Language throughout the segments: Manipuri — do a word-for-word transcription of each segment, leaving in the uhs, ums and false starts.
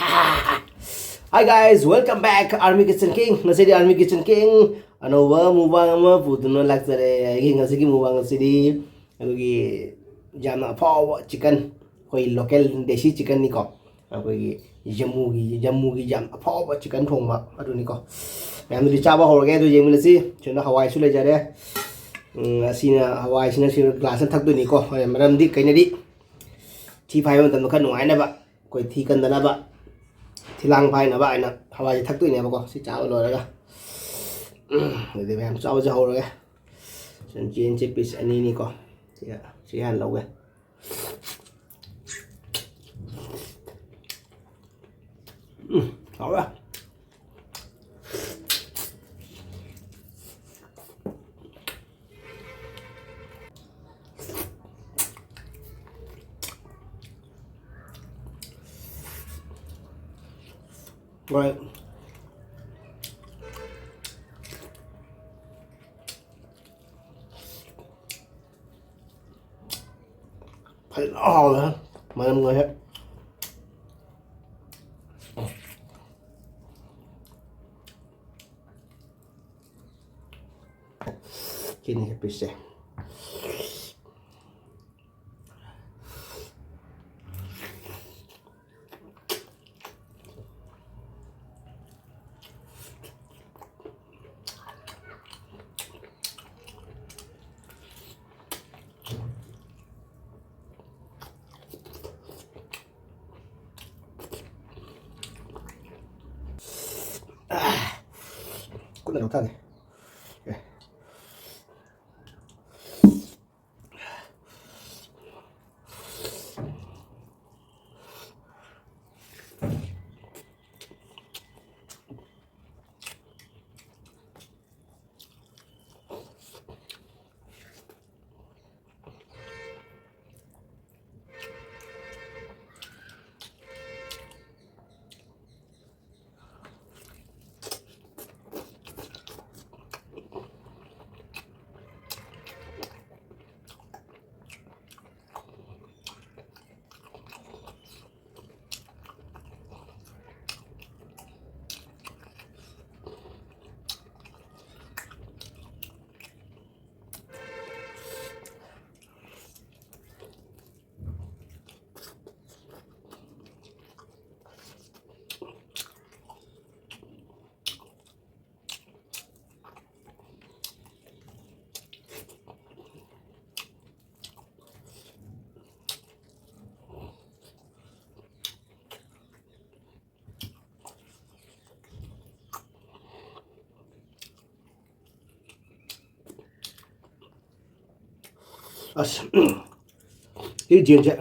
Hi guys, welcome back Army Kitchen King. ꯉꯁꯤꯗꯤ Army Kitchen King ꯑꯅꯧꯕ mukbang ꯑꯃ ꯄꯨꯗꯨꯅ ꯂꯥꯛꯆꯔꯦ꯫ ꯑꯩꯒꯤ ꯉꯁꯤꯒꯤ mukbang ꯑꯁꯤꯗꯤ ꯑꯩꯈꯣꯏꯒꯤ ꯌꯥꯝꯅ ꯑꯐꯥꯎꯕ chicken, ꯑꯩꯈꯣꯏ local ꯗꯦꯁꯤ chickenꯅꯤꯀꯣ꯫ ꯑꯩꯈꯣꯏꯒꯤ ꯖꯝꯃꯨꯒꯤ, ꯖꯝꯃꯨꯒꯤ ꯌꯥꯝ ꯑꯐꯥꯎꯕ chicken ꯊꯣꯡꯕ ꯑꯗꯨꯅꯤꯀꯣ꯫ ꯃꯌꯥꯝꯗꯨꯗꯤ ꯆꯥꯕ ꯍꯧꯔꯒꯦ, ꯑꯗꯨ ꯌꯦꯡꯃꯤꯟꯅꯁꯤ꯫ ꯁꯤꯗ ꯍꯋꯥꯏꯁꯨ ꯂꯩꯖꯔꯦ꯫ ꯎꯝ, ꯑꯁꯤꯅ, ꯍꯋꯥꯏꯁꯤꯅ ꯁꯤ glassꯅ ꯊꯛꯇꯣꯏꯅꯤꯀꯣ꯫ ꯍꯣꯏ, ꯃꯔꯝꯗꯤ ꯀꯩꯅꯗꯤ ꯊꯤ ꯐꯥꯏꯕ ꯃꯇꯝꯗ ꯈꯔ ꯅꯨꯡꯉꯥꯏꯅꯕ, ꯑꯩꯈꯣꯏ ꯊꯤ ꯀꯟꯗꯅꯕ, ꯊꯤꯂꯥꯡ ꯐꯥꯏꯅꯕ ꯍꯥꯏꯅ ꯍꯋꯥꯏꯁꯦ ꯊꯛꯇꯣꯏꯅꯦꯕꯀꯣ꯫ ꯁꯤ ꯆꯥꯕ ꯂꯣꯏꯔꯒ, ꯎꯝ, ꯑꯗꯨꯗꯤ ꯃꯌꯥꯝ ꯆꯥꯕꯁꯦ ꯍꯧꯔꯒꯦ꯫ ꯁꯤ ꯆꯦꯟꯁꯦ piece ꯑꯅꯤꯅꯤꯀꯣ꯫ ꯁꯤꯒ, ꯁꯤ ꯍꯥꯟꯅ ꯂꯧꯒꯦ꯫ ꯎꯝ, ꯍꯥꯎꯔꯦ꯫ ꯍꯣꯏ꯫ ꯐꯖꯅ ꯍꯥꯎꯔꯦ꯫ ꯃꯅꯝꯒꯁꯦ꯫ ꯁꯤꯅꯤ pieceꯁꯦ꯫ ꯈꯨꯠꯅ ꯂꯧꯊꯒꯦ꯫ ꯑꯦ꯫ ꯑꯁ, ꯁꯤ ꯌꯦꯟꯁꯦ,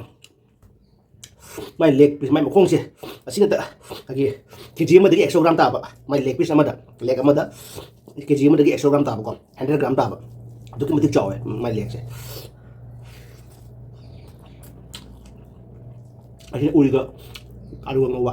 ꯃꯥꯏ ꯂꯦꯒ ꯄꯤꯁ, ꯃꯥꯏ ꯃꯈꯣꯡꯁꯦ, ꯑꯁꯤ ꯅꯠꯇ, ꯑꯩꯈꯣꯏꯒꯤ ꯀꯦ ꯖꯤ ꯑꯃꯗꯒꯤ ꯑꯦꯛꯁꯇ꯭ꯔꯥ ꯒ꯭ꯔꯥꯝ ꯇꯥꯕ, ꯃꯥꯏ ꯂꯦꯒ ꯄꯤꯁ ꯑꯃꯗ, ꯂꯦꯒ ꯑꯃꯗ ꯀꯦ ꯖꯤ ꯑꯃꯗꯒꯤ ꯑꯦꯛꯁꯇ꯭ꯔꯥ ꯒ꯭ꯔꯥꯝ ꯇꯥꯕꯀꯣ, ꯍꯟꯗ꯭ꯔꯦꯠ ꯒ꯭ꯔꯥꯝ ꯇꯥꯕ, ꯑꯗꯨꯛꯀꯤ ꯃꯇꯤꯛ ꯆꯥꯎꯋꯦ ꯃꯥꯏ ꯂꯦꯒꯁꯦ꯫ ꯑꯁꯤꯅ ꯎꯔꯤꯒ ꯑꯂꯨꯒ ꯉꯧꯕ꯫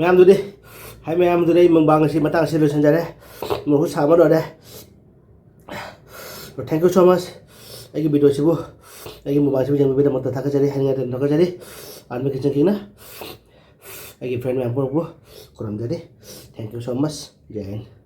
ꯃꯌꯥꯝꯗꯨꯗꯤ, ꯍꯥꯏ ꯃꯌꯥꯝꯗꯨꯗꯤ ꯑꯩ ꯃꯨꯛꯕꯥꯡ ꯑꯁꯤ ꯃꯇꯥꯡ ꯑꯁꯤ ꯂꯣꯏꯁꯤꯟꯖꯔꯦ꯫ ꯃꯍꯨꯠ ꯁꯥ ꯑꯃ ꯂꯣꯏꯔꯦ꯫ Thank you so much꯫ ꯑꯩꯒꯤ ꯚꯤꯗꯤꯑꯣꯁꯤꯕꯨ, ꯑꯩꯒꯤ ꯃꯨꯛꯕꯥꯡꯁꯤꯕꯨ ꯌꯦꯡꯕꯤꯕꯒꯤꯗꯃꯛꯇ ꯊꯥꯒꯠꯆꯔꯤ, ꯍꯥꯏꯅꯤꯡꯉꯥꯏ ꯂꯩꯇꯅ ꯊꯥꯒꯠꯆꯔꯤ꯫ ꯑꯥꯔꯃꯤ ꯀꯤꯆꯟ ꯀꯤꯡꯅ ꯑꯩꯒꯤ ꯐ꯭ꯔꯦꯟ ꯃꯌꯥꯝ ꯄꯨꯝꯅꯃꯛꯄꯨ ꯈꯨꯔꯨꯝꯖꯔꯤ꯫ Thank you so much꯫ ꯖꯩ Hind.